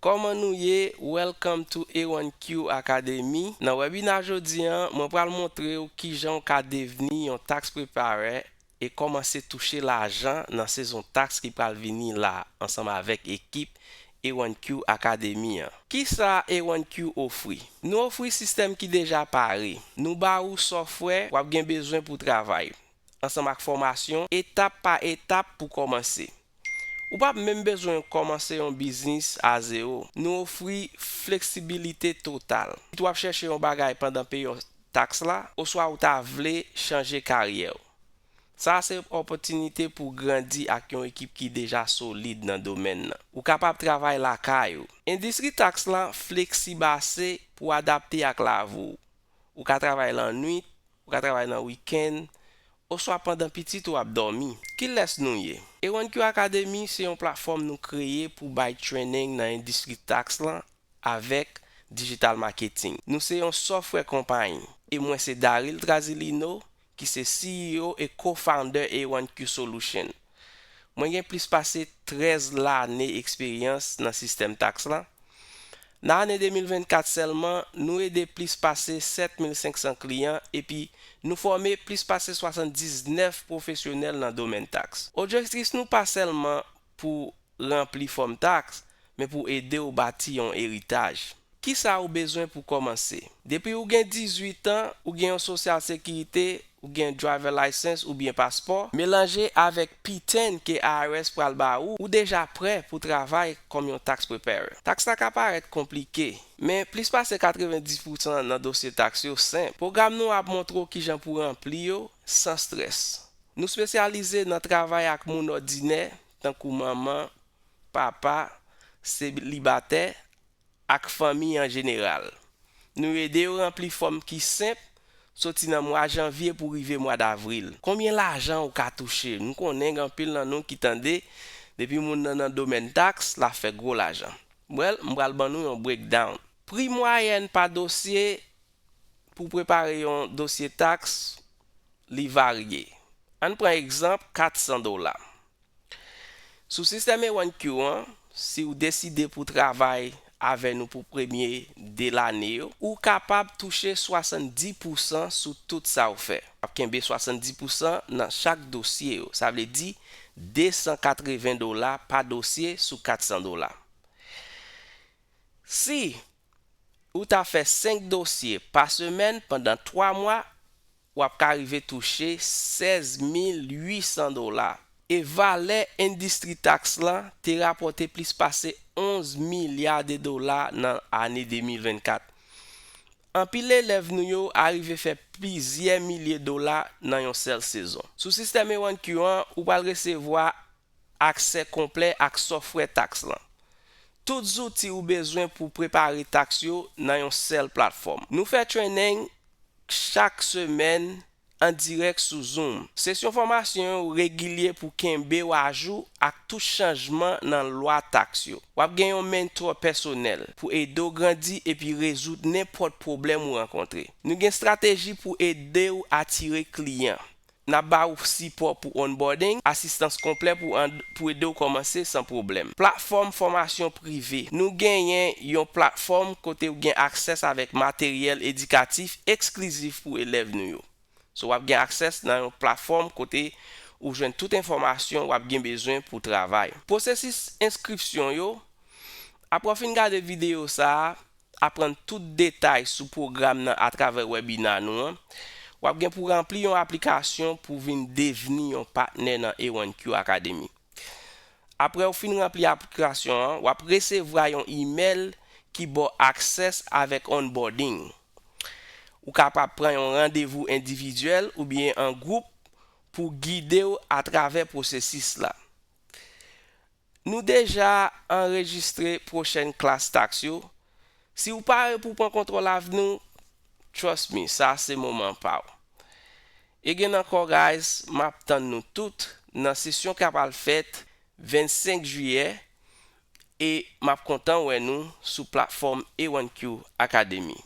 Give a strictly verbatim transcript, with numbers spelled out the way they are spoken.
Kòman nou ye? Welcome to A one Q Academy. Nan webina jodi an, mwen pral montre w kijan w ka devni yon tax preparer e kòmanse touche lajan nan sezon tax ki pral vini la ansanm avèk ekip A one Q Academy an. Kisa A one Q ofri? Nou ofri sistèm ki deja pare. Nou ba ou sòftwè w ap gen bezwen pou travay, ansanm ak fòmasyon etap pa etap pou kòmanse. Ou p ap menm bezwen kòmanse yon biznis a zewo. Nou ofri fleksibilite total. Kit w ap chèche yon bagay pandan peryòd taks la, oswa ou ta vle chanje karyè w. Sa a se opòtinite pou w grandi ak yon ekip ki deja solid nan domèn nan. Ou kapab travay lakay ou. Endistri taks lan fleksib ase pou w adapte ak lavi w. Ou ka travay lannwit, ou ka travay nan wikenn, oswa pandan pitit ou ap dòmi. Kilès nou ye? A one Q Academy se yon platfòm nou kreye pou bay training nan endistri taks lan avèk digital marketing. Nou se yon sòftwè konpayi, e mwen se Daryl Trazilino, ki se C E O e co-founder A one Q Solution. Mwen gen plis pase trèz lane eksperyans nan sistèm taks lan. Nan ane de mil vennkat sèlman, nou ede plis pase sèt mil senk san kliyan epi nou fòme plis pase swasanndiznèf pwofesyonèl nan domèn taks. Objektif nou pa sèlman pou ranpli fòm taks, men pou ede w bati yon eritaj. Kisa ou bezwen pou kòmanse? Depi ou gen dizuit an, ou gen yon sosyal sekirite, ou gen driver license oubyen paspò, melanje avèk P ten ke I R S pral ba ou, ou deja prè pou travay kòm yon tax preparer. Taks la ka parèt konplike, men plis pase katrevendis pousan nan dosye taks yo senp. Pwogram nou ap montre w kijan pou ranpli yo san strès. Nou espesyalize nan travay ak moun òdinè, tankou manman, papa, selibatè, ak fanmi an jeneral. Nou ede yo ranpli fòm ki senp, soti nan mwa janvye pou rive mwa davril. Konbyen lajan ou ka touche? Nou konnen gen anpil nan nou ki tande, depi moun nan nan domèn taks, l ap fè gwo lajan. Well, m pral ban nou yon breakdown. Pri mwayèn pa dosye pou prepare yon dosye taks, li varye. Ann pran egzanp, kat san dola. Sou sistèm A one Q an, si w deside pou travay avè nou pou premye de lane yo, ou kapab touche swasanndis pousan sou tout sa w fè. W ap kenbe swasanndis pousan nan chak dosye yo. Sa vle di de san katreven dola pa dosye sou kat san dola. Si ou ta fè senk dosye pa semèn pandan twa mwa, w ap ka rive touche sèz mil uit san dola. E valè endistri taks lan te rapòte plis pase onz milya de dola nan ane de mil vennkat. Anpil elèv nou yo arive fè plizyè milye dola nan yon sèl sezon. Sou sistèm A one Q an, ou pral resevwa aksè konplè ak sòftwè taks lan. Tout zouti ou bezwen pou prepare taks yo nan yon sèl platfòm. Nou fè training chak semèn an dirèk sou Zoom. Sesyon fòmasyon yo regilye pou kenbe w ajou ak tout chanjman nan lwa taks yo. W ap gen yon mentor pèsonèl pou ede w grandi epi rezoud nenpòt pwoblèm ou rankontre. Nou gen estrateji pou ede w atire kliyan. N ap ba ou sipò pou onboarding, asistans konplè pou an-, pou ede w kòmanse san pwoblèm. Platfòm fòmasyon prive. Nou genyen yon platfòm kote w gen aksès avèk materyèl edikatif eksklizif pou elèv nou yo. So, w ap gen aksès nan yon platfòm kote ou jwenn tout enfòmasyon w ap gen bezwen pou travay. Pwosesis enskripsyon yo, apre w fin gade videyo sa a, aprann tout detay sou pwogram nan atravè webina nou an, w ap gen pou ranpli yon aplikasyon pou vin devni yon patnè nan A one Q Academy. Apre w fin ranpli aplikasyon an, w ap resevwa yon imèl ki ba w aksès avèk onboarding. Ou kapab pran yon randevou endividyèl oubyen an gwoup pou gide w atravè pwosesis la. Nou deja anrejistre pwochèn klas taks yo. Si w pare pou pran kontwòl avni w, trust me, sa se moman pa w. Again ankò, guys, m ap tann nou tout nan sesyon k ap al fèt vennsenk jiyè, e m ap kontan wè nou sou platfòm A one Q Academy.